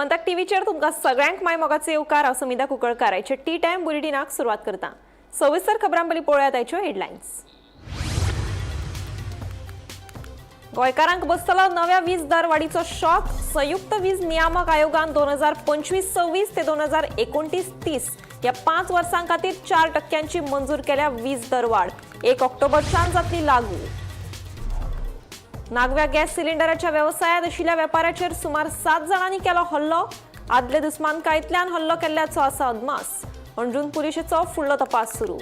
गोमंतक टीव्हीचेर तुमकां सगळ्यांक माय मोगाचे येवकार. हांव समिता कुंकळकार. आयच्या टी टायम बुलेटिनाक सुरवात करता. सविस्तर खबरां पयलीं पळोवया आयच्यो हेडलायन्स. गोंयकारांक बसतलो नव्या वीज दरवाडीचो शॉक. संयुक्त वीज नियामक आयोगान 2025-26 ते 2029-30 ह्या 5 वर्सां खातीर 4 टक्क्यांची मंजूर केल्या वीज दरवाढ. 1 ऑक्टोबरच्यान जातली लागू. नागव्या गॅस सिलिंडराच्या वेवसायात आशिल्ल्या वेपाऱ्याचेर सुमार 7 जाणांनी केलो हल्लो. आदले दुस्मानकायेंतल्यान हल्लो केल्ल्याचो आसा अदमास. अंजून पुलिशेचो फुडलो तपास सुरू.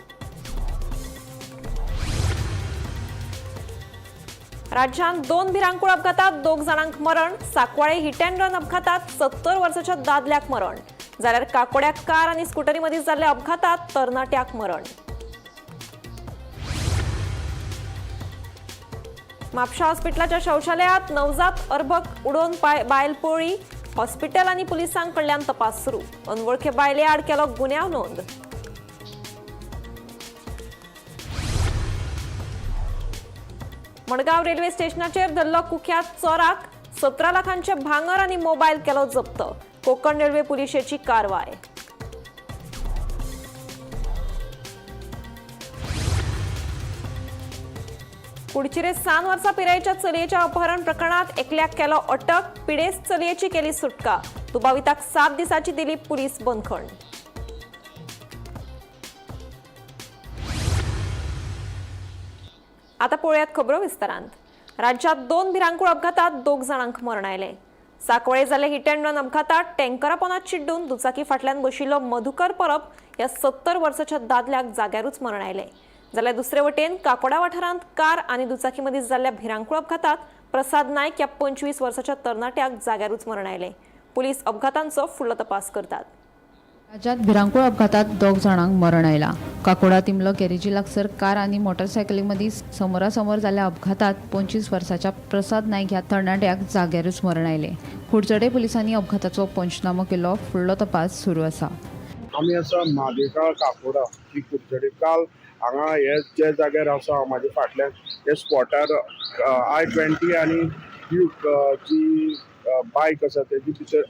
राज्यांत दोन भिरांकूळ अपघातात दोग जाणांक मरण. साकवाळे हिट अँड रन अपघातात 70 वर्साच्या दादल्याक मरण, जाल्यार काकोड्या कार आनी स्कुटरी मदीं जाल्ल्या अपघातात तरणाट्याक मरण. म्हापशा हॉस्पिटलाच्या शौचालयात नवजात अर्भक उडोवन बायल पळ्ळी. हॉस्पिटल आनी पुलिसां कडल्यान तपास सुरू. अनवळखे बायले आड केलो गुन्यांव नोंद. मडगांव रेल्वे स्टेशनाचेर धरलो कुख्यात चोराक. 17 लाखांचे भांगर आनी मोबायल केलो जप्त. कोकण रेल्वे पुलिशेची कारवाय. कुडचिरे 7 वर्सां पिरायेच्या चलयेच्या अपहरण प्रकरणात एकल्याक केलो अटक. पिडेस्त चलयेची केली सुटका. दुबाविताक 7 दिसाची दिली पुलीस बंदखण. आता पळोवयात खबरो विस्तारांत. राज्यात दोन भिरांकूळ अपघातात दोग जाणांक मरण आयलें. साकवाळे जाल्ले हिट अँड रन अपघातात टँकरा पोनात चिड्डून दुचाकी फाटल्यान बशिल्लो मधुकर परब ह्या 70 वर्साच्या दादल्याक जाग्यारूच मरण आयलें, जाल्यार दुसरे वटेन काकोडा वाठारांत कार आनी दुचाकी मदीं जाल्ल्या भिरांकूळ अपघातात प्रसाद नायक ह्या 25 वर्साच्या तरणाट्याक जाग्यारूच मरण आयलें. पुलीस अपघातांचो फुडलो तपास करतात. राज्यात भिरांकूळ अपघातात दोग जाणांक मरण आयलां. काकोडा तिमलो गॅरेजी लागसर कार आनी मोटरसायकली मदीं समोरासमोर जाल्ल्या अपघातात 25 वर्साच्या प्रसाद नायक ह्या तरणाट्याक जाग्यारूच मरण आयलें. कुडचडे पुलिसांनी अपघाताचो पंचनामो केलो. फुडलो तपास सुरू आसा. आमी आसा म्हादेगाळ काकोडा ही कुडचडे. काल हांगा हे जे जाग्यार आसा हांव, म्हाज्या फाटल्यान हे स्पॉटार i20 आनी ड्यूक जी बायक आसा तेजी भितर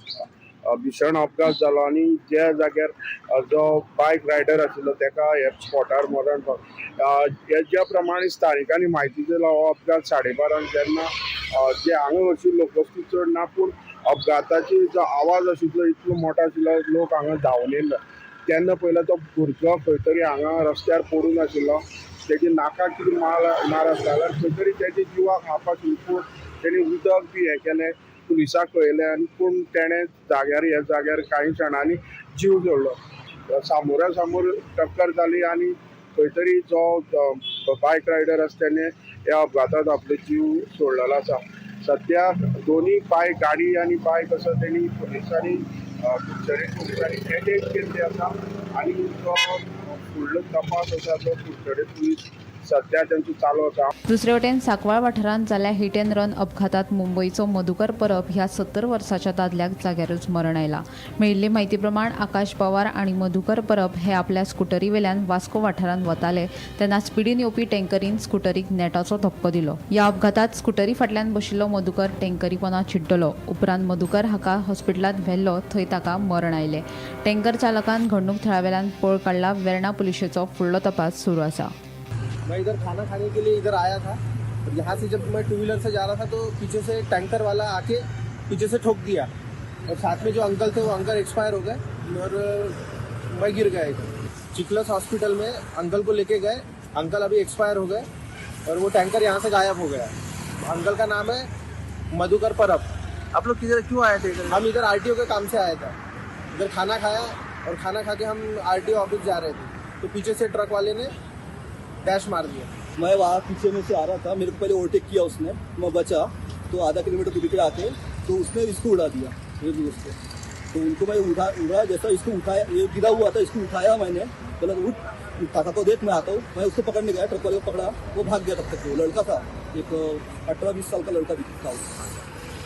भीशण अपघात जालो आनी ज्या जाग्यार जो बायक रायडर आशिल्लो तेका हे स्पॉटार मरण पावलें. ज्या प्रमाणे स्थानिकांनी म्हायती दिला, हो अपघात 12:30 जेन्ना जे हांगा अशी लोकवस्ती चड ना, पूण अपघाताची जो आवाज आशिल्लो इतलो मोठो आशिल्लो, लोक हांगा धांवन येयल्लो तेन्ना पयलो तो भुरगो खंय तरी हांगा रस्त्यार पडून आशिल्लो. तेजे नाकाक कितें माल मार आसता जाल्यार खंय तरी तेजे जिवाक हाप आशिल्ली, पूण तेणी उदक बी हें केलें, पुलिसाक कळयलें आनी पूण तेणें जाग्यार ह्या जाग्यार कांय क्षणांनी जीव सोडलो. सामोरा सामोर टक्कर जाली आनी खंय तरी जो बायक रायडर आसा तेणें ह्या अपघातांत आपलो जीव सोडलेलो आसा. सद्या दोनी बायक, गाडी आनी बायक आसा, तेणी पुलिसांनी, कुडचडे पुलिसांनी एटेच केल्ली आसा आनी जो फुडलो तपास आसा तो कुडचडे पुलीस सद्या तेंचो चालू आसा. दुसरे वटेन सांकवाळ वाठारांत जाल्ल्या हिट अँड रन अपघातात मुंबयचो मधुकर परब ह्या 70 वर्साच्या दादल्याक जाग्यारूच मरण आयलां. मेळिल्ले म्हायती प्रमाण आकाश पवार आनी मधुकर परब हे आपल्या स्कुटरीवेल्यान वास्को वाठारांत वताले तेन्ना स्पिडीन येवपी टँकरीन स्कुटरीक नेटाचो धपको दिलो. ह्या अपघातात स्कुटरी फाटल्यान बशिल्लो मधुकर टँकरी पोना चिड्डलो. उपरांत मधुकर हाका हॉस्पिटलांत व्हेल्लो, थंय ताका मरण आयलें. टँकर चालकान घडणूक थळावेल्यान पळ काडला. वेर्णा पुलिशेचो फुडलो तपास सुरू आसा. मैं इधर खाना खाने के लिए इधर आया था और यहाँ से जब मैं टू व्हीलर से जा रहा था तो पीछे से टैंकर वाला आके पीछे से ठोक दिया और साथ में जो अंकल थे वो अंकल एक्सपायर हो गए और मैं गिर गया इधर. चिकलस हॉस्पिटल में अंकल को लेके गए. अंकल अभी एक्सपायर हो गए और वो टैंकर यहाँ से गायब हो गया. अंकल का नाम है मधुकर परब. आप लोग किधर क्यों आए थे इधर? हम इधर आरटीओ के काम से आए थे. इधर खाना खाया और खाना खा के हम आरटीओ ऑफिस जा रहे थे तो पीछे से ट्रक वाले ने डैश मार दिया. मैं वहाँ पीछे में से आ रहा था. मेरे को पहले ओवरटेक किया उसने, मैं बचा तो आधा किलोमीटर दूरी पे आके तो उसने इसको उड़ा दिया, मेरे दोस्त को. तो उनको मैं उठा उड़ा, जैसा इसको उठाया, ये गिरा हुआ था, इसको उठाया मैंने. बोला, उठ, काका को देख, मैं आता हूँ. मैं उसको पकड़ने गया, ट्रक वाले को पकड़ा, वो भाग गया. तब तक वो लड़का था, एक 18-20 साल का लड़का भी था वो.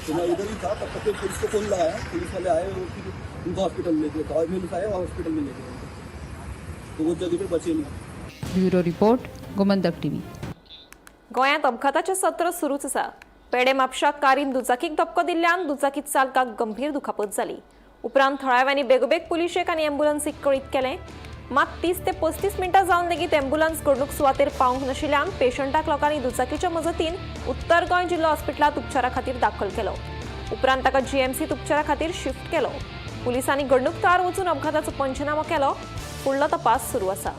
तो मैं उधर ही था तब तक पुलिस को फोन लगाया. पुलिस वाले आए और फिर उनको हॉस्पिटल ले गए. एम्बुलेंस आए और हॉस्पिटल में ले गए उनको. तो वो जगह पे बचे नहीं. Bureau report, Gomantak TV. गोंयांत अपघाताचें सत्र सुरूच आसा. पेडे म्हापशा कारीन दुचाकीक धपको दिल्ल्यान दुचाकी चालकाक गंभीर दुखापत जाली. उपरांत थळाव्यांनी बेगोबेग पुलिशेक आनी एम्ब्युलन्सीक कळीत केलें. मात 30 ते 35 मिनटां जावन लेगीत एम्ब्युलन्स घडणूक सुवातेर पावंक नाशिल्ल्यान पेशंटाक लोकांनी दुचाकीच्या मजतीन उत्तर गोंय जिल्लो हॉस्पिटलांत उपचारा खातीर दाखल केलो. उपरांत ताका जीएमसीत उपचारा खातीर शिफ्ट केलो. पुलिसांनी घडणूक थळार वचून अपघाताचो पंचनामो केलो. फुडलो तपास सुरू आसा.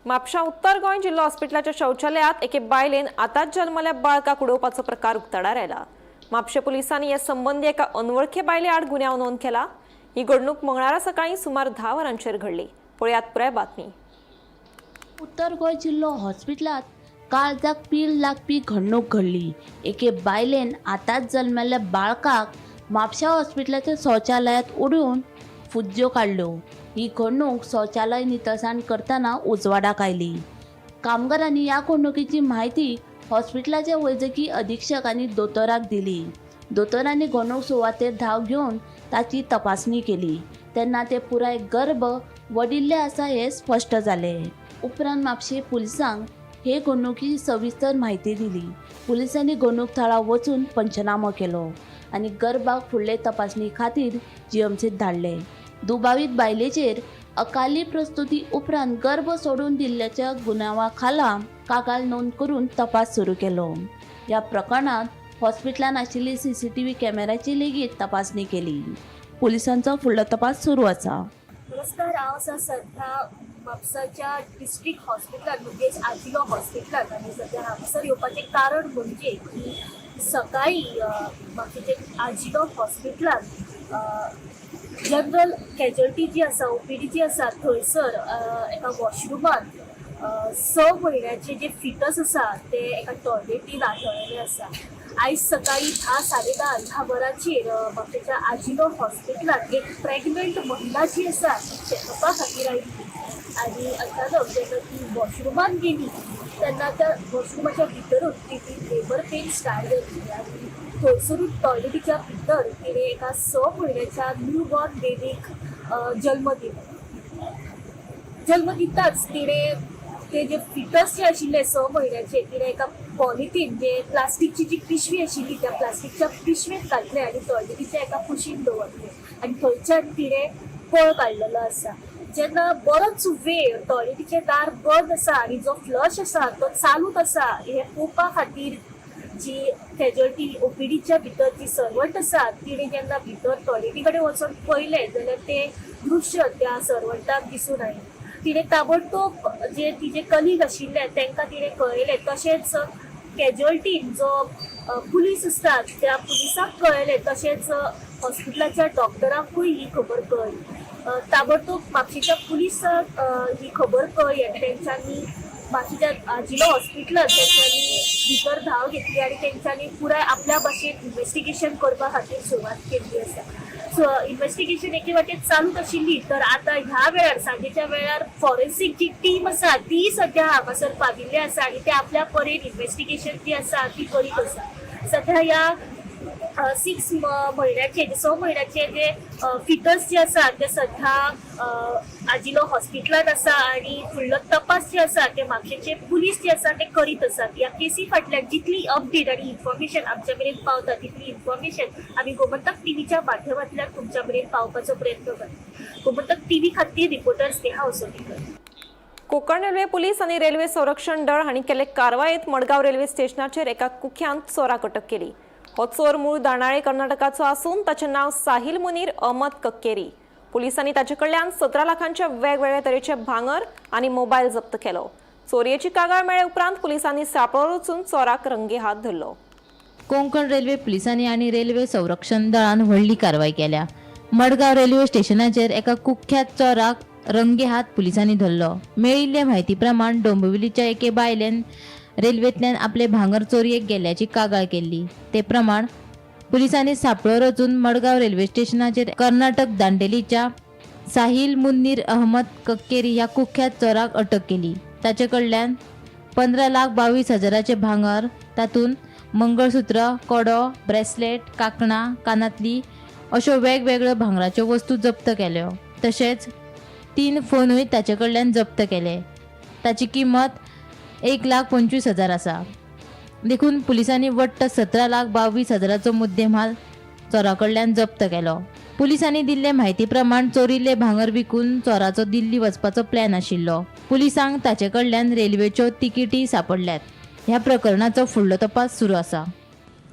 म्हापशा उत्तर गोंय जिल्लो हॉस्पिटलाच्या शौचालयात एके बायलेन आतांच जल्मल्या बाळकाक उडोवपाचो प्रकार उक्ताडार आयला. म्हापशे पुलिसांनी हे संबंदी एका अनवळखे बायले आड गुन्यांव नोंद केला. ही घडणूक मंगळारा सकाळी सुमार 10 वरांचेर घडली. पळयात पुराय बातमी. उत्तर गोंय जिल्लो हॉस्पिटलांत काळजाक पील लागपी घडणूक घडली. एके बायलेन आतांच जल्मल्ल्या बाळकाक म्हापशा हॉस्पिटलाच्या शौचालयांत उडोवन फुज्ज्यो काडल्यो. ही घडणूक शौचालय नितळसाण करतना उजवाडाक आयली. कामगारांनी ह्या घडणुकीची म्हायती हॉस्पिटलाचे वैजकी अधीक्षक आनी दोतोराक दिली. दोतोरांनी घडणूक सुवातेर धांव घेवन ताची तपासणी केली तेन्ना ते पुराय गर्भ वडिल्ले आसा हें स्पश्ट जालें. उपरांत म्हापशें पुलिसांक हे घडणुकी सविस्तर म्हायती दिली. पुलिसांनी घडणूक थळार वचून पंचनामो केलो आनी गर्भाक फुडले तपासणी खातीर जीएमसीत धाडले. दुबावीत बायलेचेर अकाली प्रस्तुती उपरांत गर्भ सोडून दिल्ल्याच्या गुन्यांवा खाला कागाळ नोंद करून तपास सुरू केलो. ह्या प्रकरणात हॉस्पिटलान आशिल्ली सीसीटीव्ही कॅमेराची लेगीत तपासणी केली. पुलिसांचो फुडलो तपास सुरू आसा. नमस्कार, हांव आसा सध्या म्हापसाच्या डिस्ट्रिक्ट हॉस्पिटलान, म्हणजेच आजिलो हॉस्पिटलान. आनी सध्या हांगासर येवपाचें कारण म्हणजे की सकाळी म्हापशेचे आजिलो हॉस्पिटलान जनरल कॅज्युअल्टी जी आसा, ओपीडी जी आसा, थंयसर एका वॉशरुमान 6 म्हयन्याचे जे फिटस आसा ते एका टॉयलेटीन आढळ्ळेले आसा. आयज सकाळी 10 10:30 ह्या वरांचेर म्हापशेच्या आजिलो हॉस्पिटलान एक प्रेग्नंट महिला जी आसा ती चॅकअपा खातीर आयिल्ली आनी अचानक जेन्ना ती वॉशरुमान गेली तेन्ना त्या वॉशरुमाच्या भितरूच तिची लेबर पेन स्टार्ट जाली आनी थंयसरूच टॉयलेटीच्या भितर तिणें एका 6 म्हयन्याच्या न्यू बॉर्न बेबीक जल्म दिलो. जल्म दिताच तिणें ते जे फिटस जे आशिल्ले 6 म्हयन्याचे तिणें एका पॉलिथीन जे प्लास्टिकची जी पिशवी आशिल्ली त्या प्लास्टिकच्या पिशवेंत घातले आनी टॉयलेटीच्या एका कुशीन दवरले आनी थंयच्यान तिणें पळ काडलेलो आसा. जेन्ना बरोच वेळ टॉयलेटीचें दार बंद आसा आनी जो फ्लश आसा तो चालूच आसा हें पळोवपा खातीर जी कॅज्युअल्टी ओपीडीच्या भितर जी सर्वंट आसा तिणें जेन्ना भितर टॉयलेटी कडेन वचून पळयलें जाल्यार तें दृश्य त्या सर्वंटाक दिसून आयलें. तिणें ताबडतोब जे तिजे कलीग आशिल्ले तांकां तिणें कळयलें. तशेंच कॅज्युअल्टीन जो पुलीस आसतात त्या पुलिसाक कळयलें. तशेंच हॉस्पिटलाच्या डॉक्टरांकूय ही खबर कळ्ळी. ताबडतोब म्हापशेच्या पुलिसाक ही खबर कळ्ळी आनी तेंच्यांनी म्हापशेच्या जिल्लो हॉस्पिटलांत तेंच्यांनी भितर धांव घेतली आनी तेंच्यांनी पुराय आपल्या भाशेन इन्वेस्टिगेशन करपा खातीर सुरवात केल्ली आसा. सो इन्वेस्टिगेशन एके वाटेन चालूच आशिल्ली तर आतां ह्या वेळार सांजेच्या वेळार फॉरेन्सीक जी टीम आसा ती सद्या हांगासर पाविल्ली आसा आनी ते आपल्या परेन इन्वेस्टिगेशन जी आसा ती करीत आसा. सध्या ह्या 6 म्हयन्याचे 6 म्हयन्याचे जे फिटस जे आसा ते सध्या आजिलो हॉस्पिटलांत आसा आनी फुडलो तपास जे आसा ते म्हापशेचे पुलीस जे आसा ते करीत आसात. ह्या केसी फाटल्यान जितली अपडेट आनी इन्फॉर्मेशन आमच्या मेरेन पावता तितली इन्फॉर्मेशन आमी गोमंतक टीव्हीच्या माध्यमांतल्यान तुमच्या मेरेन पावपाचो प्रयत्न करता. गोमंतक टीव्ही खातीर reporter Sneha Oswanikar. Konkan railway police आनी रेल्वे संरक्षण दळ हांणी केल्ले कारवायेत मडगांव रेल्वे स्टेशनाचेर एका कुख्यांत चोराक अटक केली. हो चोर मूळ दाणाळे कर्नाटकाचो आसून ताचें नांव साहिल मुनीर अहमद कक्केरी. पुलिसांनी ताचे कडल्यान 17 लाखांच्या वेगवेगळ्या तरेचे भांगर आनी मोबायल जप्त केलो. चोरयेची कागाळ मेळ्ळे उपरांत पुलिसांनी सांपळो रचून चोराक रंगे हात धरलो. कोंकण रेल्वे पुलिसांनी आनी रेल्वे संरक्षण दळान व्हडली कारवाय केल्या. मडगांव रेल्वे स्टेशनाचेर एका कुख्यात चोराक रंगे हात पुलिसांनी धरलो. मेळिल्ले म्हायती प्रमाण डोंबिवलीच्या एके बायलेन रेल्वेंतल्यान आपले भांगर चोरयेक गेल्ल्याची कागाळ केल्ली. ते प्रमाण पुलिसांनी सांपळो रचून मडगांव रेल्वे स्टेशनाचेर कर्नाटक दांडेलीच्या साहिल मुन्नीर अहमद कक्केरी ह्या कुख्यात चोराक अटक केली. ताचे कडल्यान 15,22,000 भांगर, तातूंत मंगळसूत्र, कडो, ब्रेसलेट, कांकणां, कानांतली अश्यो वेगवेगळ्यो भांगराच्यो वस्तू जप्त केल्यो. तशेंच 3 फोनूय ताचे कडल्यान जप्त केले. ताची किंमत 1,25,000 आसा. देखून पुलिसांनी वट्ट 17,22,000 मुद्देमाल चोरा कडल्यान जप्त केलो. पुलिसांनी दिल्ले म्हायती प्रमाण चोरिल्ले भांगर विकून चोराचो दिल्ली वचपाचो प्लॅन आशिल्लो. पुलिसांक ताचे कडल्यान रेल्वेच्यो तिकेटी सांपडल्यात. ह्या प्रकरणाचो फुडलो तपास सुरू आसा.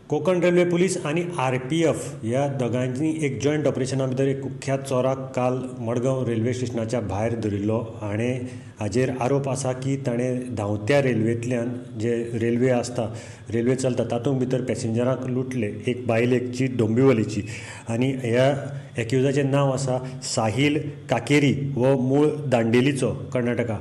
कोंकण रेल्वे पुलीस आनी आरपीएफ ह्या दोगांयनी एक जॉयंट ऑपरेशना भितर एक कुख्यात चोराक काल मडगांव रेल्वे स्टेशनाच्या भायर धरिल्लो. हाणें हाजेर आरोप आसा की ताणें धांवत्या रेल्वेंतल्यान जे रेल्वे आसता, रेल्वे चलता तातूंत भितर पॅसेंजरांक लुटले, एक बायलेक जी डोंबिवलीची, आनी ह्या एक्युजाचें नांव आसा साहील काकेरी हो मूळ दांडेलीचो, कर्नाटका.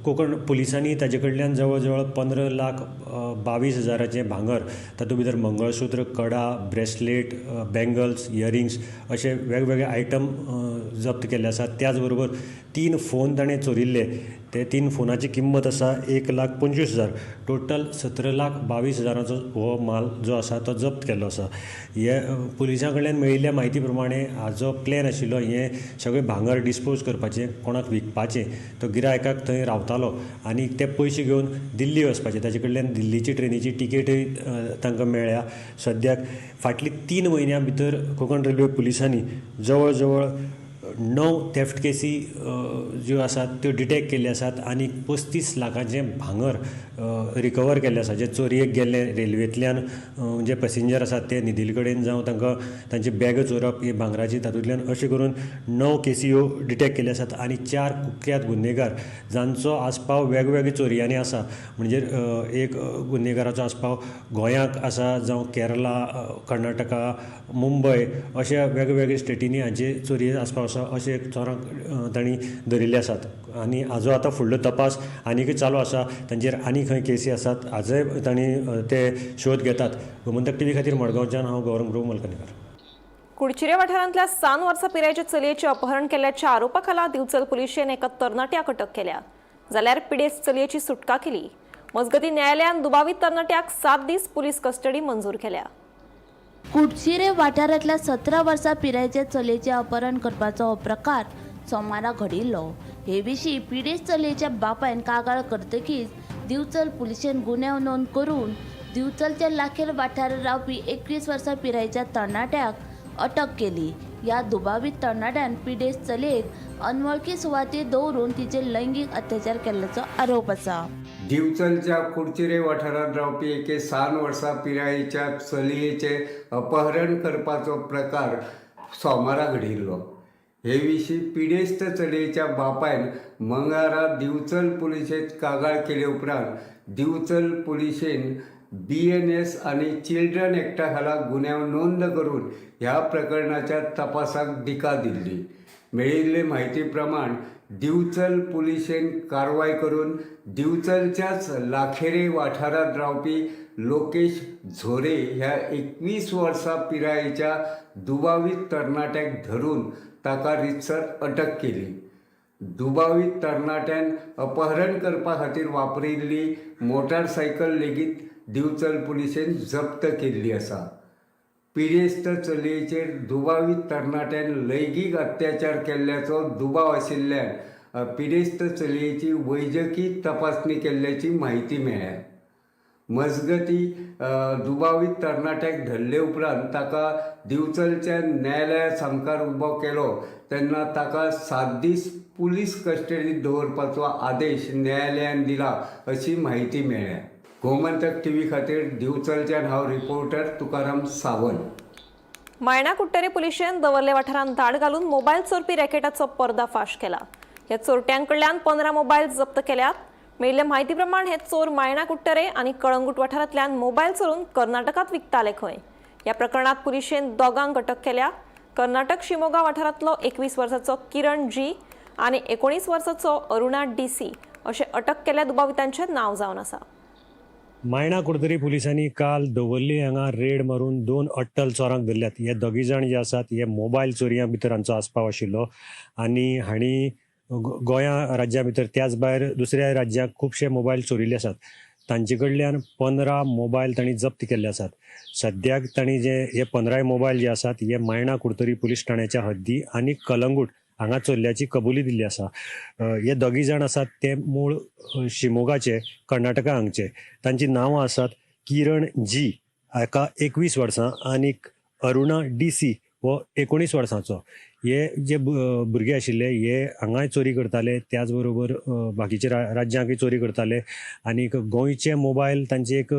कोंकण पुलिसांनी ताजे कडल्यान जवळ जवळ 15,22,000 भांगर, तातूंत भितर मंगळसूत्र, कडा, ब्रेसलेट, बँगल्स, इयरिंग्स अशे वेगवेगळे आयटम जप्त केल्ले आसात. त्याच बरोबर 3 फोन ताणें चोरिल्ले, ते 3 फोनाची किंमत आसा 1,25,000. टोटल 17,22,000 हो माल जो आसा तो जप्त केल्लो आसा. हे पुलिसां कडल्यान मेळिल्ल्या म्हायती प्रमाणे हाजो प्लॅन आशिल्लो हें सगळें भांगर डिस्पोज करपाचें, कोणाक विकपाचें. तो गिरायकाक थंय रावतालो आनी ते पयशे घेवन दिल्ली वचपाचे. ताचे कडल्यान दिल्लीची ट्रेनीची तिकेटय तांकां मेळ्ळ्या. सद्याक फाटली 3 म्हयन्यां भितर कोंकण रेल्वे पुलिसांनी जवळ जवळ 9 थेफ्ट केसी ज्यो आसात त्यो डिटेक्ट केल्ल्यो आसात आनी 35 लाखांचें भांगर रिकवर केल्लें आसा, जे चोरयेक गेल्ले रेल्वेंतल्यान जे पॅसेंजर आसात ते न्हिदिल्ले कडेन जावं तांकां तांची बॅगां चोरप ही भांगराची, तातूंतल्यान अशें करून 9 केसी ह्यो डिटेक्ट केल्यो आसात आनी 4 कुख्यात गुन्हेगार जांचो आस्पाव वेगवेगळे चोरयांनी आसा, म्हणजे एक गुन्हेगाराचो आस्पाव गोंयांक आसा जावं केरला, कर्नाटका, मुंबय अशा वेगवेगळ्या स्टेटींनी हांचे चोरये आस्पाव आसा अशे चोरांक तांणी धरिल्ले आसात. आनी हाजो आतां फुडलो तपास आनीकय चालू आसा. तांचेर आनी खंय केसी आसात हाजोय तांणी ते शोध घेतात. गोमंतक टीव्ही खातीर मडगांवच्यान हांव गौरंग प्रभू मलकनीकर. कुडचिरे वाठारांतल्या 7 वर्सां पिरायेच्या चलयेचें अपहरण केल्ल्याच्या आरोपा खाला दिवचल पुलिशेन एका तरणाट्याक अटक केल्या, जाल्यार पिडेस्त चलयेची सुटका केली. मजगतीं न्यायालयान दुबावीत तरणाट्याक 7 दीस पुलीस कस्टडी मंजूर केल्या. कुडचिरे वाठारांतल्या 17 वर्सां पिरायेच्या चलयेचें अपहरण करपाचो हो प्रकार सोमारा घडिल्लो. हे विशीं पिडेस्त चलयेच्या बापायन कागाळ करतकीच दिवचल पुलिशेन गुन्यांव नोंद करून दिवचलच्या लाखेर वाठारांत रावपी 21 वर्सां पिरायेच्या तरणाट्याक अटक केली. ह्या दुबावीत तरणाट्यान पिडेस्त चलयेक अनवळखी सुवातेर दवरून तिचेर लैंगीक अत्याचार केल्ल्याचो आरोप आसा. दिवचलच्या कुडचिरे वाठारांत रावपी एके 7 वर्सां पिरायेच्या चलयेचें अपहरण करपाचो प्रकार सोमारा घडिल्लो. हे विशीं पिडेस्त चलयेच्या बापायन मंगळारा दिवचल पुलिशेंत कागाळ केले उपरांत दिवचल पुलिशेन BNS आनी चिल्ड्रन एक्टा खाला गुन्यांव नोंद करून ह्या प्रकरणाच्या तपासाक दिका दिल्ली. मेळिल्ले म्हायती प्रमाण दिवचल पुलिशेन कारवाय करून दिवचलच्याच लाखेरे वाठारांत रावपी लोकेश झोरे ह्या 21 वर्सां पिरायेच्या दुबावीत तरणाट्याक धरून ताका रितसर अटक केली. दुबावीत तरणाट्यान अपहरण करपा खातीर वापरिल्ली मोटारसायकल लेगीत दिवचल पुलिशेन जप्त केल्ली आसा. पिडेस्त चलयेचेर दुबावीत तरणाट्यान लैंगीक अत्याचार केल्ल्याचो दुबाव आशिल्ल्यान पिडेस्त चलयेची वैजकी तपासणी केल्ल्याची म्हायती मेळ्ळ्या. मजगती दुबावीत तरणाट्याक धरले उपरांत ताका दिवचलच्या न्यायालया सामकार उबो केलो तेन्ना ताका 7 दीस पुलीस कस्टडीत दवरपाचो आदेश न्यायालयान दिला अशी म्हायती मेळ्ळ्या. गोमंतक टीव्ही खातीर दिवचलच्यान हांव रिपोर्टर तुकाराम सावंत. मायणा कुट्टरे पुलिशेन दवर्ले वाठारांत धाड घालून मोबायल चोरपी रॅकेटाचो पर्दाफाश केला. ह्या चोरट्यांकडल्यान 15 मोबायल जप्त केल्यात. मेळिल्ले म्हायती प्रमाण हे चोर मायणा कुट्टरे आनी कळंगूट वाठारांतल्यान मोबायल चोरून कर्नाटकांत विकताले खंय. ह्या प्रकरणांत पुलिशेन दोगांक अटक केल्या. कर्नाटक शिमोगा वाठारांतलो 21 वर्साचो किरण जी आनी 19 वर्साचो अरुणा DC अशें अटक केल्ल्या दुबावितांचें नांव जावन आसा. मायणा कुडतरी पुलिसांनी काल दवर्ली हांगा रेड मारून 2 अट्टल चोरांक धरल्यात. हे दोगी जाण जे आसात हे मोबायल चोरयां भितर हांचो आस्पाव आशिल्लो आनी हांणी गोंया राज्या भितर त्याच भायर दुसऱ्या राज्यांक खुबशे मोबायल चोरिल्ले आसात. तांचे कडल्यान 15 मोबायल तांणी जप्त केल्ले आसात. सद्याक तांणी जे हे 15 मोबायल जे आसात हे मायणा कुडतरी पुलीस ठाण्याच्या हद्दी आनी कलंगूट हांगा चोरल्याची कबुली दिल्ली आसा. हे दोगी जाण आसात ते मूळ शिमोगाचे, कर्नाटका हांगचे. तांची नांवां आसात किरण जी हाका 21 वर्सां आनीक अरुणा DC हो 19 वर्सांचो. हे जे भुरगे आशिल्ले हे हांगाय चोरी करताले, त्याच बरोबर बाकीचे राज्यांकय चोरी करताले. आनीक गोंयचे मोबायल तांची एक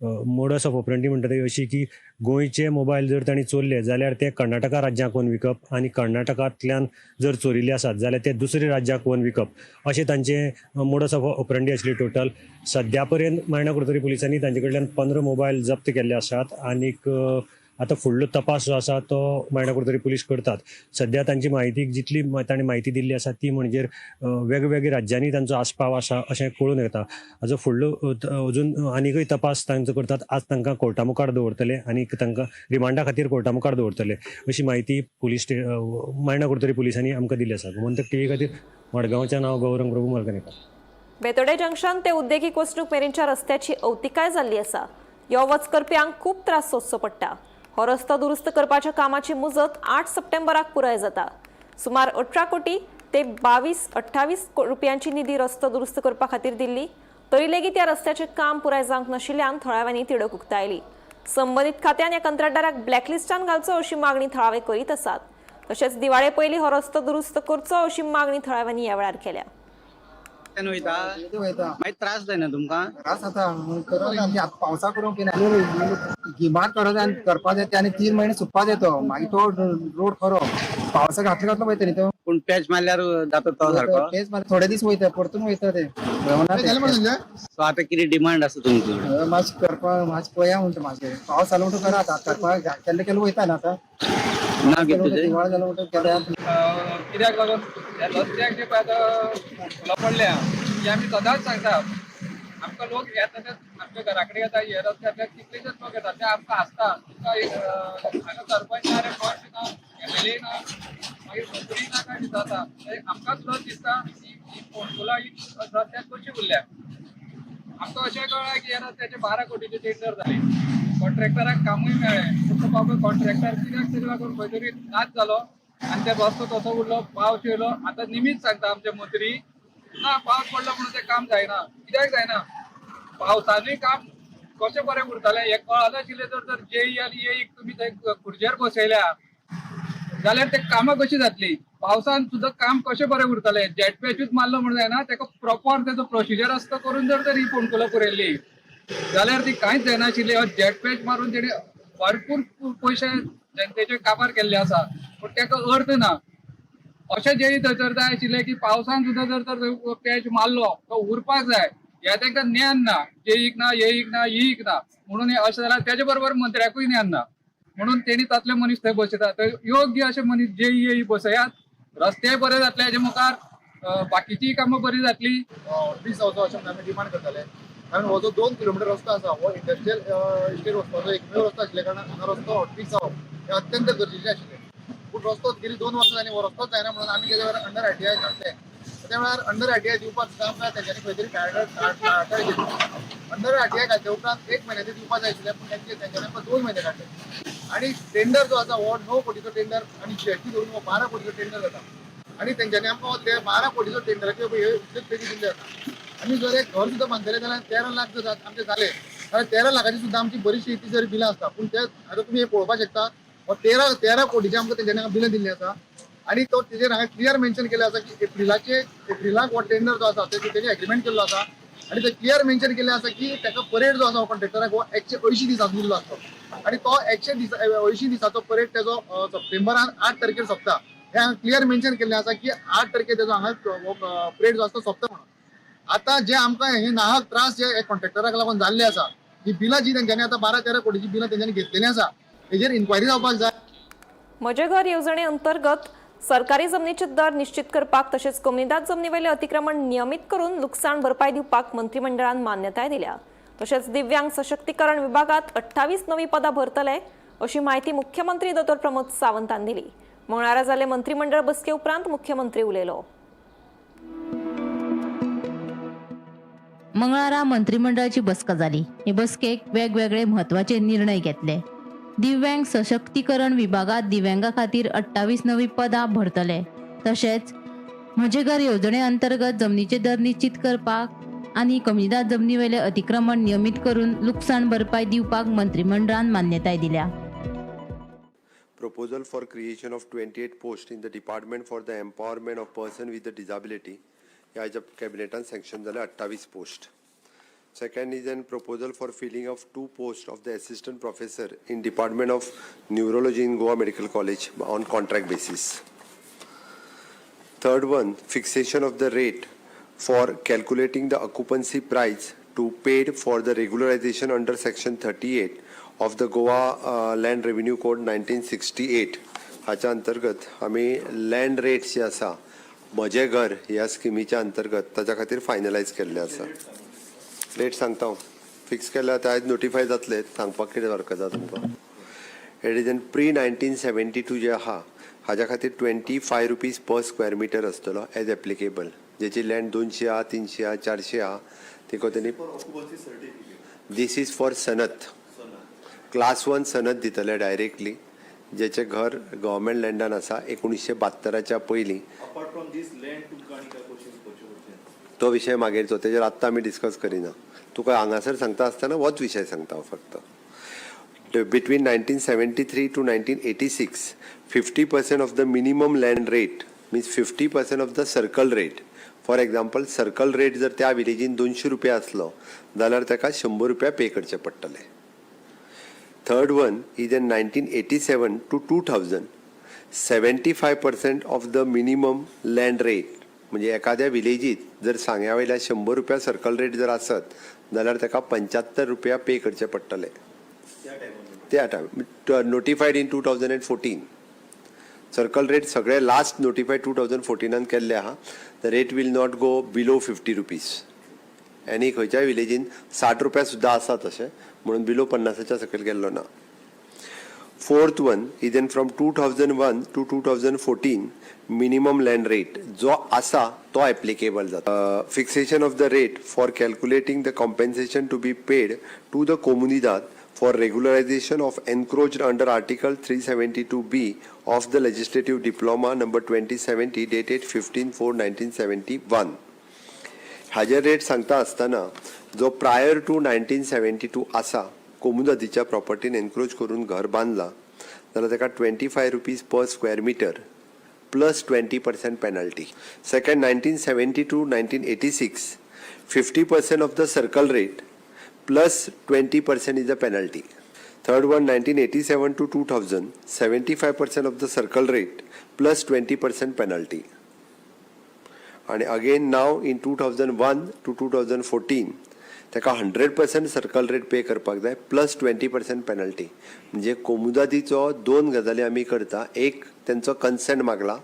मोडस ऑफ ऑपरेंटी म्हणटा ती अशी की गोंयचे मोबायल जर तांणी चोरले जाल्यार ते कर्नाटका राज्यांक वचून विकप आनी कर्नाटकांतल्यान जर चोरिल्ले आसात जाल्यार ते दुसऱ्या राज्याक वचून विकप अशें तांचे मोडस ऑफ ऑपरेंटी आसली टोटल. सद्या पर्यंत मायणा कुडतरी पुलिसांनी तांचे कडल्यान 15 मोबायल जप्त केल्ले आसात आनीक आतां फुडलो तपास जो आसा तो मायणा कुडतरी पुलीस करतात. सद्या तांची म्हायती जितली तांणी म्हायती दिल्ली आसा ती म्हणजे वेगवेगळ्या राज्यांनी तांचो आस्पाव आसा अशें कळून येता. हाजो फुडलो अजून आनीकय तपास तांचो करतात. आज तांकां कोर्टा मुखार दवरतले आनी तांकां रिमांडा खातीर कोर्टा मुखार दवरतले अशी म्हायती पुलीस मायणा कुडतरी पुलिसांनी आमकां दिल्ली आसा. गोमंतक टीव्ही खातीर मडगांवच्यान हांव गौरंग प्रभू मलकनेकर. बेतोडे जंक्शन ते उद्देगीक वसणूक मेरेनच्या रस्त्याची अवतिकाय जाल्ली आसा. यो वच करप्यांक खूब त्रास सोंसचो पडटा. हो रस्तो दुरुस्त करपाच्या कामाची मुजत 8 सप्टेंबराक पुराय जाता. सुमार 18 कोटी ते 22-28 रुपयांची निधी रस्तो दुरुस्त करपा खातीर दिल्ली, तरी लेगीत ह्या रस्त्याचें काम पुराय जावंक नाशिल्ल्यान थळाव्यांनी तिडक उक्तायली. संबंदीत खात्यान ह्या कंत्राटदाराक ब्लॅकलिस्टान घालचो अशी मागणी थळावे करीत आसात. तशेंच दिवाळे पयलीं हो रस्तो दुरुस्त करचो अशी मागणी थळाव्यांनी ह्या वेळार केल्या. मागीर त्रास जायना तुमकां? त्रास जाता, पावसा करूंक गिमात काडूं जाय करपा जाय आनी 3 म्हयने सुकपा जाय तो, मागीर तो रोड खरो पावसाक घातलो घातलो वयता न्ही तो. पूण पॅच मारल्यार जाता तो सारको? पॅच मारल्यार थोडे दीस वयता, परतून वयता ते. सो आतां कितें डिमांड आसा तुमची? मातशें करपा मातशें पळया म्हणटा, मातशें पावस जालो म्हणटा करा आतां करपा केल्लें केल्लें वयता न्ही आतां. ना कितें दिवाळ जालो म्हणटा केल्या. कित्याक लागून ह्या रस्त्याक जे पळय आतां फोंडकुलां पडल्या ही आमी सदांच सांगता. आमकां लोक येता ते आमच्या घरा कडेन येता, हे रस्त्यांतल्यान कितलेशेच लोक येता ते आमकां हांसता. तुमकां हांगा सरपंच ना रे, पंच ना, MLA ना, मागीर मंत्री ना काय दिसता. आमकांच लज दिसता ही फोंडकुलां ही रस्त्याक कशी उरल्या. आमकां अशें कळ्ळां की ह्या रस्त्याचे 12 कोटीचे टेंडर जाले, कॉन्ट्रॅक्टराक कामूय मेळ्ळें, पूण तो बाबा कॉन्ट्रॅक्टर कित्याक तरी लागून खंय तरी नाच जालो आनी ते रस्तो तसो उरलो. पावस येयलो, आतां निमीत सांगता आमचे मंत्री ना पावस पडलो म्हणून तें काम जायना. कित्याक जायना? पावसानूय काम कशें बरें उरतालें हें कळनाशिल्लें. जर तर जेई आनी एईक तुमी थंय खुर्चेर बसयल्या जाल्यार ते कामां कशीं जातलीं? पावसान सुद्दां काम कशें बरें उरतालें? जेट पॅचूच मारलो म्हणून जायना, तेका प्रॉपर तेजो प्रोसिजर आसता करून जर तर ही फोंडकुलां पुरयल्ली जाल्यार ती कांयच जायनाशिल्ली. जेट पॅच मारून तेणी भरपूर पयशे जनतेचे काबार केल्ले आसा, पूण तेका अर्थ ना. अशें जेई थंयसर जाय आशिल्लें की पावसान सुद्दां जर तर पॅच मारलो तो उरपाक जाय, हें तांकां ज्ञान ना. जेईक ना, एईक ना, ईक ना, म्हणून हें अशें जाल्यार तेजे बरोबर मंत्र्याकूय ज्ञान ना, म्हणून तेणी तातले मनीस थंय बसयता. थंय योग्य अशे मनीस जेई एई बसयात, रस्तेय बरे जातले, हेजे मुखार बाकीचीय कामां बरी जातली. 20 जावचो अशें आमी डिमांड करताले, कारण हो जो 2 किलोमिटर रस्तो आसा हो इंडस्ट्रियल इस्टेट वचपाचो एकमेव रस्तो आशिल्ल्या कारणान हांगा रस्तो हॉटफिक्स जावप हें अत्यंत गरजेचें आशिल्लें. पूण रस्तो गेली 2 वर्सां जालीं हो रस्तोच जायना म्हणून आमी तेज्या वेळार अंडर RTI घातले. त्या वेळार अंडर RTI दिवपाक सुद्दां आमकां तेंच्यांनी खंय तरी टाळटाळ केली. अंडर RTI घातल्या उपरांत 1 म्हयन्याचे दिवपाक जाय आशिल्लें, पूण तेंच्यांनी आमकां 2 म्हयने काडले. आनी टेंडर जो आसा हो 9 कोटीचो टेंडर आनी GST धरून हो 12 कोटीचो टेंडर जाता आनी तेंच्यांनी आमकां ते 12 कोटीचो टेंडराचे हे इतलेच पयशे दिल्ले आसा. आमी जर एक घर सुद्दां बांदतले जाल्यार 13 लाख जर आमचे जाले जाल्यार 13 लाखाची सुद्दां आमची बरीचशी ती जर बिलां आसता, पूण ते आतां तुमी हें पळोवपाक शकता हो 13 कोटीचे आमकां तेंच्यांनी बिलां दिल्लीं आसा. आनी तो तेजेर हांवें क्लियर मेन्शन केलें आसा की एप्रिलाक हो टेंडर जो आसा तेणी एग्रीमेंट केल्लो आसा आनी ते क्लियर मेन्शन केल्लें आसा की ताका परेड जो आसा हो कॉन्ट्रॅक्टराक हो 180 दिसांचो दिल्लो आसता आनी तो 180 दिसाचो परेड तेजो सप्टेंबरान 8 तारखेर सोंपता. हें हांवें क्लियर मेन्शन केल्लें आसा की 8 तारखेर तेजो हांगा परेड जो आसा तो सोंपता म्हणून. आतां जे आमकां हे नाहक त्रास जे कॉन्ट्रॅक्टराक लागून जाल्ले आसा, ही बिलां जी तेंच्यांनी आतां 12-13 कोटीची बिलां तेंच्यांनी घेतलेली आसा तेजेर इन्क्वायरी जावपाक जाय. म्हजें घर येवजणे अंतर्गत सरकारी जमनीचे दर निश्चित करपाक तशेंच कोमुनिदाद जमनीवेले अतिक्रमण नियमीत करून लुकसाण भरपाय दिवपाक मंत्रिमंडळान मान्यताय दिल्या. तशेंच दिव्यांग सशक्तीकरण विभागात 28 नवी पदां भरतले अशी म्हायती मुख्यमंत्री दोतोर प्रमोद सावंतान दिली. मंगळारा जाल्ले मंत्रिमंडळ बसके उपरांत मुख्यमंत्री उलयलो. मंगळारा मंत्रीमंडळाची बसका जाली. हे बसकेक वेगवेगळे म्हत्वाचे निर्णय घेतले. दिव्यांग सशक्तीकरण विभागात दिव्यांगा खातीर 28 नवी पदां भरतले. तशेंच म्हजें घर येवजणे अंतर्गत जमनीचे दर निश्चित करपाक आनी कम्युनिदाद जमनीवेले अतिक्रमण नियमीत करून लुकसाण भरपाय दिवपाक मंत्रीमंडळान मान्यताय दिल्या. Proposal for creation of 28 posts in the Department for the Empowerment of Person with a Disability. ह्या हेच्या कॅबिनेटान सँक्शन जाले 28 post. Second is an proposal for filling of two post of the assistant professor in Department of Neurology in Goa Medical College on contract basis. Third one, fixation of the rate for calculating the occupancy price to paid for the regularization under section 38 of the Goa Land Revenue Code 1968. हाच्या अंतर्गत आमी land rates जे आसा म्हजें घर ह्या स्किमीच्या अंतर्गत ताच्या खातीर फायनलायज केल्ले आसा. रेट सांगता हांव, फिक्स केल्या, आतां आयज नोटिफाय जातले, सांगपाक कितें हरकत आसा तुमकां? It is an pre 1972 जे आहा हाज्या खातीर ₹25 per square meter आसतलो एज एप्लिकेबल. जेची लँड 200 आहा, 300 आहा, 400 आहा, तेका तेणी this is for सनत, क्लास वन सनद दितले डायरेक्टली जेचें घर गव्हर्मेंट लँडान आसा 1972च्या पयलीं. अपार्ट फ्रॉम these land तुमकां आनी काय क्वेश्चन्स करचे पडचे? तो विशय मागीरचो, तेजेर आत्तां आमी डिस्कस करिना. तुका हांगासर सांगता आसतना होच विशय सांगता हांव फक्त. Between 1973 to 1986, 50% of the minimum land rate, means 50% of the circle rate. For example, circle rate जर त्या विलेजीन 200 रुपया आसलो जाल्यार ताका 100 रुपया पे करचे पडटले. Third one is in 1987 to 2000, 75% of the minimum land rate. म्हणजे एखाद्या विलेजीत जर सांग्या वयल्या 100 रुपया सर्कल रेट जर आसत जाल्यार ताका 75 रुपया पे करचे पडटले त्या time. Notified in 2014 circle rate सगळे लास्ट नोटिफायड 2014नान केल्ले आहा. The rate will not go below ₹50. आनी खंयच्याय विलेजीन 60 रुपया सुद्दां आसा तशें म्हणून बिलो 50च्या सकयल गेल्लो ना. Fourth one is then from 2001 to 2014, minimum land rate जो आसा तो एप्लिकेबल जाता. Fixation of the rate for calculating the compensation to be paid to the Comunidade for regularization of encroached under Article 372B of the Legislative Diploma number 2070 dated 15/4/1971. हाजे rate सांगता आसतना जो prior to 1972 आसा, कोमुनिदादीच्या प्रॉपर्टीन encroach करून घर बांदला जाल्यार ताका ₹25 per square meter plus 20% penalty. Second, 1970 to 1986, 50% of the circle rate plus 20% is the penalty. Third one, 1987 to 2000, 75% of the circle rate plus 20% penalty. आणि again now in 2001 to 2014 ताका 100% circle rate pay करपाक जाय plus 20% penalty. म्हणजे कोमुदादीचो दोन गजाली आमी करता. एक, तेंचो कन्सेंट मागला.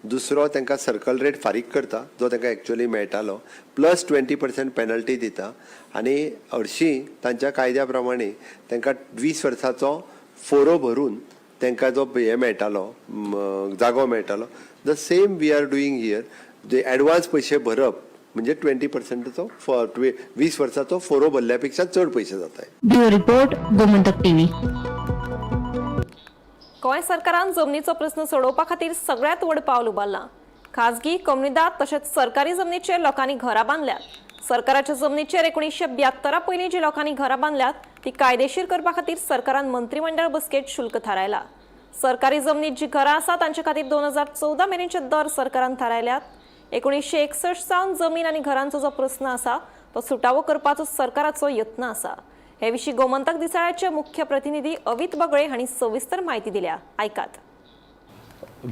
दुसरो, तांकां सर्कल रेट फारीक करता जो तांकां एक्चुअली मेळटालो, प्लस 20% पेनल्टी दिता. आनी हरशीं तांच्या कायद्या प्रमाणे तांकां 20 वर्साचो फोरो भरून तांकां जो हें मेळटालो, जागो मेळटालो, the same we are doing here. J advance पयशे भरप म्हणजे 20%चो, 20 वर्साचो फोरो भरल्या पेक्षा चड पयशे जाताय. Bureau report, Gomantak TV. Goa सरकारान जमनीचो प्रस्न सोडोवपा खातीर सगळ्यात व्हड पावल उबारलां. खाजगी, कोमुनिदाद तशेंच सरकारी जमनीचेर लोकांनी घरां बांदल्यात. सरकाराच्या जमनीचेर 1972 पयलीं जी लोकांनी घरां बांदल्यात ती कायदेशीर करपा खातीर सरकारान मंत्रीमंडळ बसकेत शुल्क थारायला. सरकारी जमनीत जी घरां आसा तांचे खातीर 2014 मेरेनचे दर सरकारान थारायल्यात. 1961 सावन जमीन आनी घरांचो जो प्रस्न आसा तो सुटावो करपाचो सरकाराचो यत्न आसा. हे विशीं गोमंतक दिसाळ्याचे मुख्य प्रतिनिधी अवित बगळे हांणी सविस्तर म्हायती दिल्या, आयकात.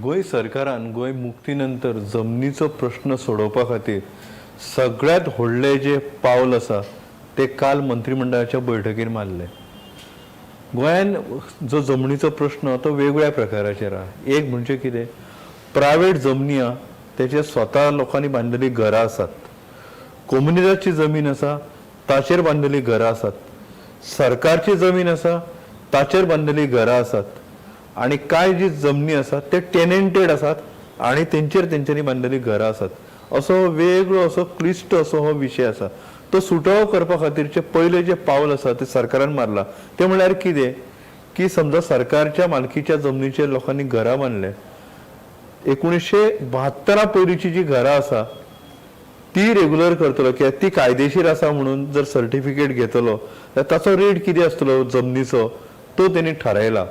गोंय सरकारान गोंय मुक्ती नंतर जमनीचो प्रश्न सोडोवपा खातीर सगळ्यांत व्हडलें जें पावल आसा तें काल मंत्रीमंडळाच्या बैठकीर मारलें. गोंयान जो जमनीचो प्रश्न तो वेगवेगळ्या प्रकाराचेर आहा. एक म्हणजे कितें, प्रायवेट जमनी आहा, तेचेर स्वता लोकांनी बांदिल्लीं घरां आसात. कोमुनिदादची जमीन आसा, ताचेर बांदिल्लीं घरां आसात. सरकारची जमीन आसा, ताचेर बांदिल्लीं घरां आसात. आनी कांय जी जमनी आसात ते टेनेंटेड आसात आनी तेंचेर तेंच्यांनी बांदिल्लीं घरां आसात. असो वेगळो असो क्लिश्ट असो हो विशय आसा. तो सुटावो करपा खातीरचे पयले जे पावल आसा ते सरकारान मारला. ते म्हणल्यार कितें की समजा सरकारच्या मालकीच्या जमनीचेर लोकांनी घरां बांदले, 1972 पयलींची जी घरां आसा ती रेगुलर करतलो कित्याक ती कायदेशीर आसा म्हणून जर सर्टिफिकेट घेतलो जाल्यार ताचो रेट कितें आसतलो जमनीचो तो तेणी थारायला.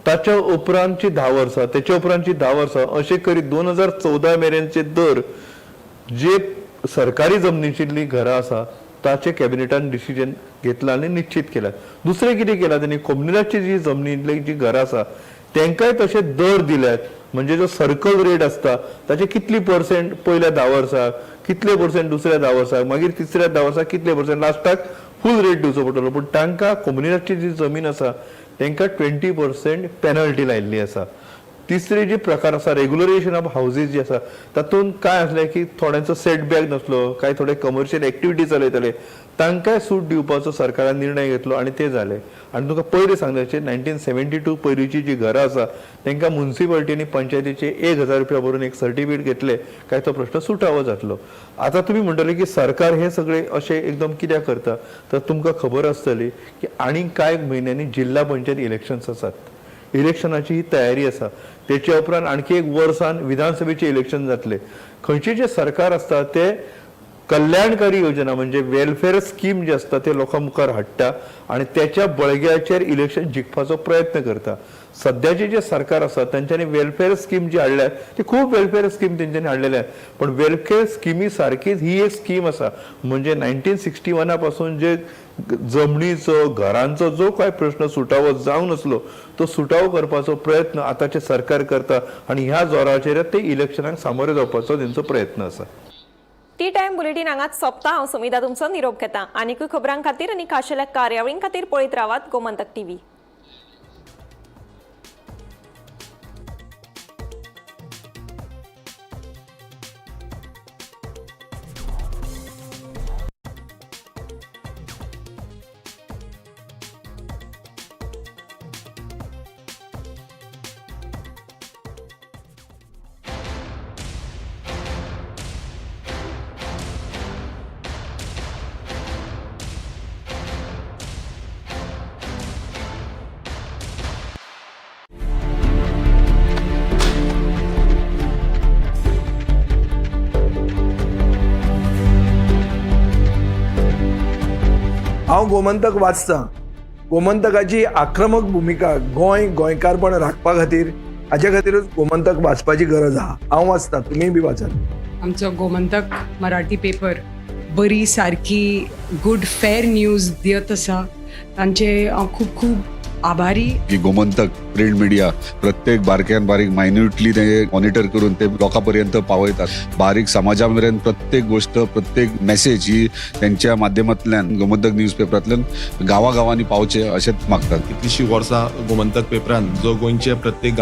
ताच्या उपरांतची 10 वर्सां, तेच्या उपरांतची 10 वर्सां अशें करीत 2014 मेरेनचे दर जे सरकारी जमनीचेरली घरां आसा ताचे कॅबिनेटान डिसिजन घेतला आनी निश्चित केला. दुसरें कितें केलां तेणी, कोमुनिदादची जी जमनींतली जी घरां आसा तेंकांय तशे दर दिल्यात. म्हणजे जो सर्कल रेट आसता ताचे कितली पर्सेंट पयल्या 10 वर्साक, कितले पर्सेंट दुसऱ्या 10 वर्साक, मागीर तिसऱ्या 10 वर्साक कितले पर्सेंट, लास्टाक फूल रेट दिवचो पडटलो. पूण तांकां कोमुनिदादची जी जमीन आसा तांकां 20% पेनल्टी लायिल्ली आसा. तिसरे जे प्रकार आसा रेगुलरेशन ऑफ हावजीस जी आसा तातूंत काय आसलें की थोड्यांचो सेटबॅक नासलो, काय थोडे कमर्शियल एक्टिविटी चलयताले, तांकांय सूट दिवपाचो सरकारान निर्णय घेतलो आनी ते जाले. आनी तुमकां पयलीं सांगल्याचे 1972 पयलींची जी घरां आसा तांकां मुन्सिपालिटी आनी पंचायतीचे 1000 रुपया भरून एक सर्टिफिकेट घेतले काय तो प्रश्न सुटावो जातलो. आतां तुमी म्हणटले की सरकार हे सगळे अशें एकदम कित्याक करता, तर तुमकां खबर आसतली की आनीक कांय म्हयन्यांनी जिल्हा पंचायत इलेक्शन्स आसात, इलेक्शनाची ही तयारी आसा. तेच्या उपरांत आणखी एक वर्सान विधानसभेचे इलेक्शन जातले. खंयचे जे सरकार आसता ते कल्याणकारी योजना म्हणजे वेलफेअर स्कीम जे आसता ते लोकां मुखार हाडटा आनी त्याच्या बळग्याचेर इलेक्शन जिखपाचो प्रयत्न करता. सद्याचे जे सरकार आसा तेंच्यांनी वेलफेअर स्कीम जी हाडल्या ती खूब वेलफेअर स्कीम तेंच्यांनी हाडलेली आसा, पण वेलफेअर स्किमी सारकीच ही एक स्कीम आसा. म्हणजे 1961 पासून जे जमनीचो घरांचो जो काय प्रश्न सुटावो जावं नासलो तो सुटावो करपाचो प्रयत्न आतांचें सरकार करता आनी ह्या जोराचेर ते इलेक्शनाक सामोरे जावपाचो तेंचो प्रयत्न आसा. टी टायम बुलेटीन हांगाच सोंपता. हांव सुमिता तुमचो निरोप घेता. आनीकूय खबरां खातीर आनी खाशेल्या कार्यावळीं खातीर पळयत रावात गोमंतक टीव्ही. हांव गोमंतक वाचतां. गोमंतकाची आक्रमक भुमिका गोंय गोंयकारपण राखपा खातीर हाच्या खातीरूच गोमंतक वाचपाची गरज आहा. हांव वाचतां, तुमीय बी वाचात. आमचो गोमंतक मराठी पेपर बरी सारकी गुड फेर न्यूज दियत आसा, तांचे हांव खूब खूब आभारी. की गोमंतक प्रिंट मिडिया प्रत्येक बारक्यान बारीक मायन्युटली ते मॉनिटर करून ते लोकां पर्यंत पावयतात. बारीक समाजा मेरेन प्रत्येक गोष्ट प्रत्येक मेसेज ही त्यांच्या माध्यमांतल्यान गोमंतक न्यूज पेपरांतल्यान गांवागांवांनी पावचे अशेंच मागतात. कितलीशीं वर्सां गोमंतक पेपरान जो गोंयचे प्रत्येक गांव